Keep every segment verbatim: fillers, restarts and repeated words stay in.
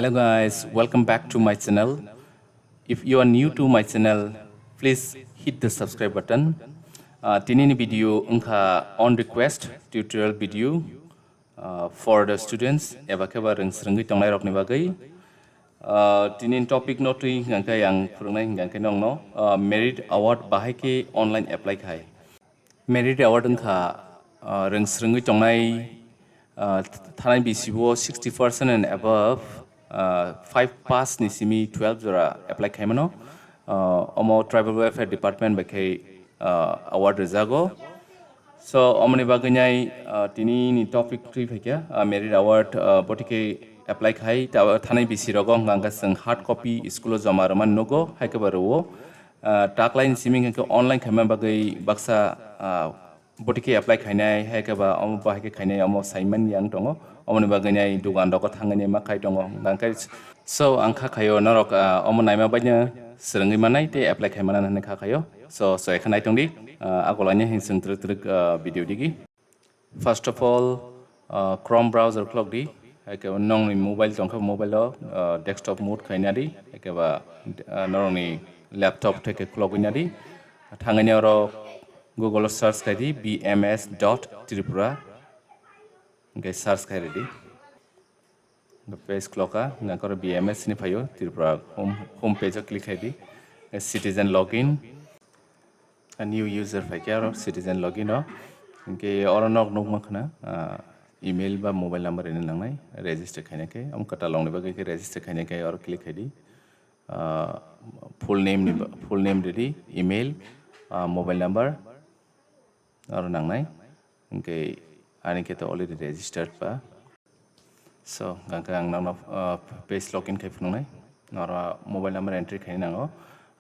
Hello guys, welcome back to my channel. If you are new to my channel, please hit the subscribe button. Uh, tini ni video wngkha on request tutorial video, uh, for the students eba khe ba rwng swrwngwi tongnai rokni bagwi. Uh, tini ni topic no twi hingkha khe ang phwrwngnai hingkha khe nongno, uh, merit award bahai khe online apply khai. Merit award wngkha, uh, rwng swrwngwi tongnai, uh, thanai bisibo sixty percent and above, uh, five pass ni simi twelve jora apply khaimano. Uh, omo Tribal Welfare Department bai khai, uh, award rwjago. So, omoni bagwi nai, uh, tini ni topic twi phaikha, uh, merit award, uh, botike apply khai ta-, thanai bisi rogo hwnkha hwnkha chwng hard copy school o joma rwmani nugo, hai khe ba rwo. Uh, taklai ni simi hwnkha khe online khaima bagwi baksa, uh, botike apply khainai, hai khe ba omo bahai khe khainai, omo saiman yang tongo. Omoni bagwi nai dugan rogo thangwi nai ma khai tongo. Hwnkha khe, so, ang kha khaio norok, ah, omo naima baino swrwngwi manai tei apply khai manani hwnwi kha khaio. So, so ekha nai tongdi, ah, agola ni hin chwng twrwk twrwk, ah, video digi. First of all, ah, Chrome browser khulok di. Hai khe nongni mobile tongkha, mobile o, ah, desktop mode khaina di. Hai khe ba, ah, norokni laptop theke khulok wina di. Thangwi ni oro Google o search khai di, B M S dot Tripura. Hwnkhe search khai ridi. Page khulokha, hwnkhe oro B M S ni phaio, Tripura home, home page o click khai di. Citizen login, a new user phaikhe oro citizen login o. Hwnkhe oro nok nukma khna, ah, email ba mobile number rina nangnai, register khaina khe. Omo kwtal rokni bagwi khe register khaina khe oro click khai di. Ah, full name ni ba, full name ridi, email, ah, mobile number, oro nangnai. Hwnkhe ani khe to already registered ba. So, hwnkhe ang nangno, ah, page login khai phunuknai. Oro mobile number entry khaina nango.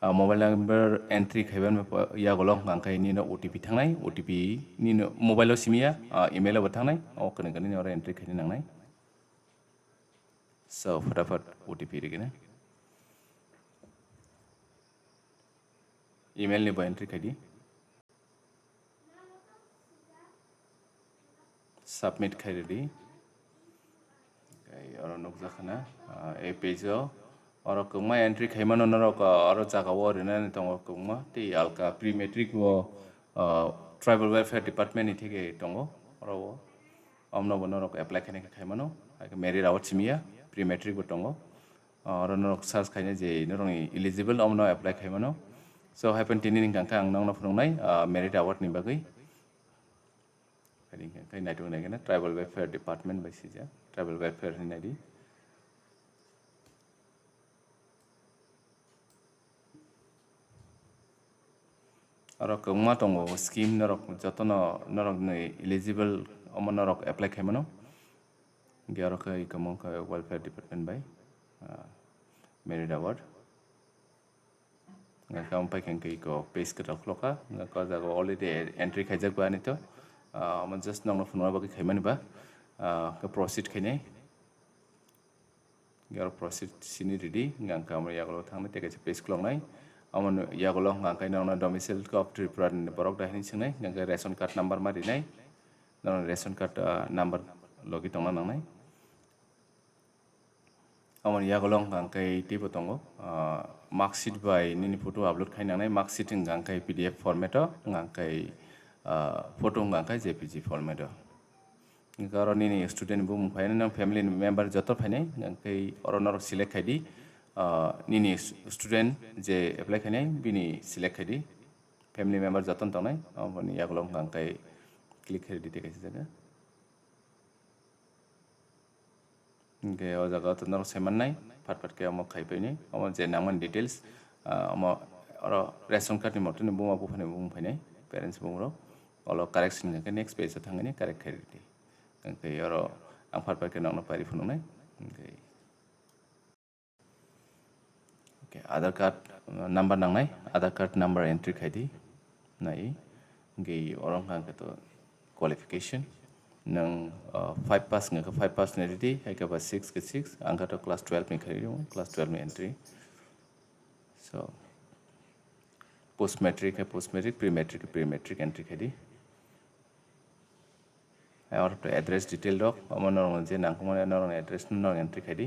Ah, mobile number entry khaibani yagulo hwnkhe nino O T P thangnai. O T P nino mobile o simiya, ah, email o bo thangnai. O kwrwngkhe nini oro entry khaina nangnai. So, phataphat O T P rigina. Email ni bo entry khai di. Submit khai ridi. Oke, oro nukjak khna, ah, ei page o. Oro kwbangma entry khaimano norok, ah, oro jaga o rinani tongo kwbangma. Tei alka pre matric bo, ah, Tribal Welfare Department ni theke tongo oro o. Omno bo norok apply khaina khe khaimano. Hai khe merit award simiya, pre matric bo tongo. Ah, oro norok search khaina je norokni eligible, omono apply khaimano. So, hai phano tini ni hwnkha khe ang nokno phunuknai, ah, merit award ni bagwi. Hai hwnkha khe naitok nai kheno Tribal Welfare Department bai sijak, Tribal Welfare hinwi naidi. Oro kwbangma tongo scheme, norok jotono norokni eligible, omo norok apply khaimano. Hwnkhe oro khe iko mangkha welfare department bai, ah, merit award. Hwnkhe omo paikha hwnkhe iko page kwtal khulokha. Hwnkhe o jaga already entry khaijak ba ani to. Ah, omo just nokno phunukna bagwi khaimani ba. Ah, khe proceed khainai. Oro proceed sini ridi, hwnkhe omo yagulo thangnai, tei kaisa page khuloknai. Omo yagulo hwnkhe nokno domicile of Tripura ni borok da hinwi swngnai, hwnkhe ration card number ma rinai. Norok ration card, ah, number logi tongna nangnai. Omo yagulo hwnkhe teibo tongo, ah, mark sheet bai nini photo upload khai nangnai, mark sheet hwnkhe P D F format o, hwnkhe, ah, photo hwnkhe J P G format o. Hwnkhe oro nini student bumung phainai, nang family ni member joto phainai, hwnkhe oro norok select khai di, ah, nini s-, student je apply khainai, bini select khai di, family member joto tongnai, aboni yagulo hwnkhe click khai di tei kaisa jaga. Hwnkhe o jaga o norok sai mannai, phat phat khe omo khai painai, omo je nangmani details, ah, omo oro ration card ni moto ni buma buphani bumung phainai, parents bumung rok, olo correction hwnkhe next page o thangwi correct khai ridi. Hwnkhe oro ang phat phat khe nokno pari phunuknai. Hwnkhe, okay, Aadhaar card, uh, number nangnai, Aadhaar card number entry khai di. Nai, hwnkhe oro hwnkha hwnkhe to qualification. Nwng, uh, five pass hwnkha khe five pass ni ridi, hai khe ba six khe six, ang khe to class twelve ni khai rio, class twelve ni entry. So, post matric khe post matric, pre matric khe pre matric entry khai di. Hai oro to address detail rok, omo norok je nangkukmani norokni address no norok entry khai di.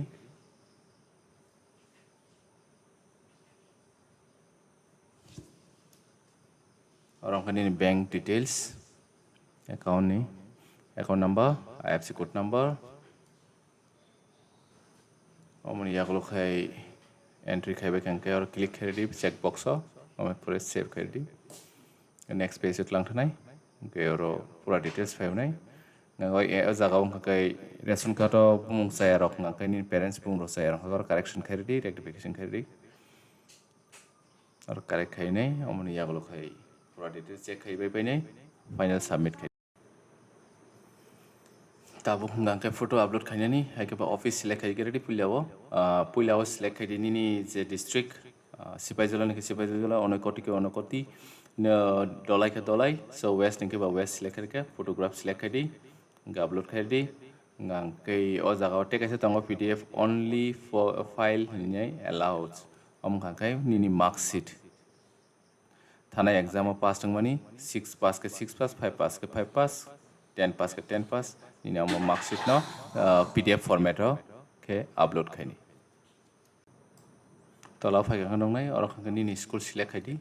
Oro wngkha nini bank details, account ni account number, I F S C code number. Omoni yagulo khai entry khaibai khe hwnkhe oro click khaidi check box o, omo pore save khaidi. Next page o tlang thanai, hwnkhe oro pura details phai hwnai. Nang o e-, o jaga o wngkha khe ration card o bumung chaya rok, hwnkha khe nini parents bumung rok chaya rok, hwnkha khe oro correction khaidi, rectification khaidi. Oro correct khainai, omoni yagulo khai pura details check khaibai painai, final submit khai. Tabuk hwnkha khe photo upload khainani, hai khe ba office select khai khe ready puila o, ah, puila o select khaidi nini je district, ah, Sipaijala ni khe Sipaijala, Onoikoti khe Onoikoti, no, Dolai khe Dolai, so West ni khe ba West select khai khe photograph select khaidi, hwnkhe upload khaidi, hwnkhe o jaga o tei kaisa tongo P D F only for file hinwi allowed, omo wngkha khe nini mark sheet. Thanai exam o pass wngmani, six pass khe six pass, five pass khe five pass, ten pass khe ten pass, nini omo mark sheet no, ah, P D F format o khe upload khaini. Tola o phai khe nuknai, oro khe nini school select khaidi.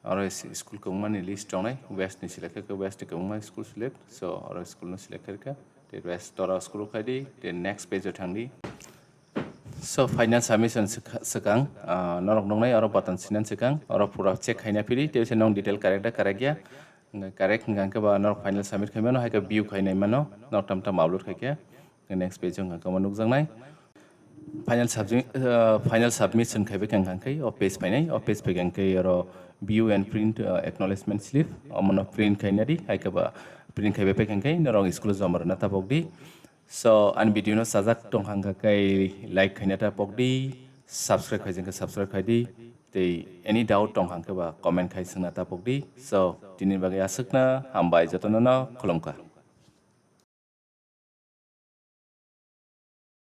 Oro is-, school kwbangmani list tongnai, West ni select khe West ni kwbangma school select, so oro school no select khaikha, tei West tora school o khaidi, tei next page o thangdi. So, final submission swkha-, swkang, ah, norok nuknai oro button sinan swkang, oro pura check khaina phiri, tei se nong detail correct da correct ya, hwnkhe correct hwnkha khe ba norok final submit khai mano, hai khe view khai nai mano, norok tam tam upload khai khe, next page o hwnkha khe omo nukjaknai. Final submi-, ah, final submission khaibai khe hwnkha khe o page phainai, o page phai khe oro view and print, ah, acknowledgement slip, omono print khaina di, hai khe ba print khaibai phai khe norok school o joma rwna tabok di. So, ani video no sajak tong hang kha khe like khaina ta pok di, subscribe khai jeng khe subscribe khai di, tei any doubt tong hang khe ba comment khai swngna ta pok di. So, tini bagwi aswkna, hambai jotono no khulumkha.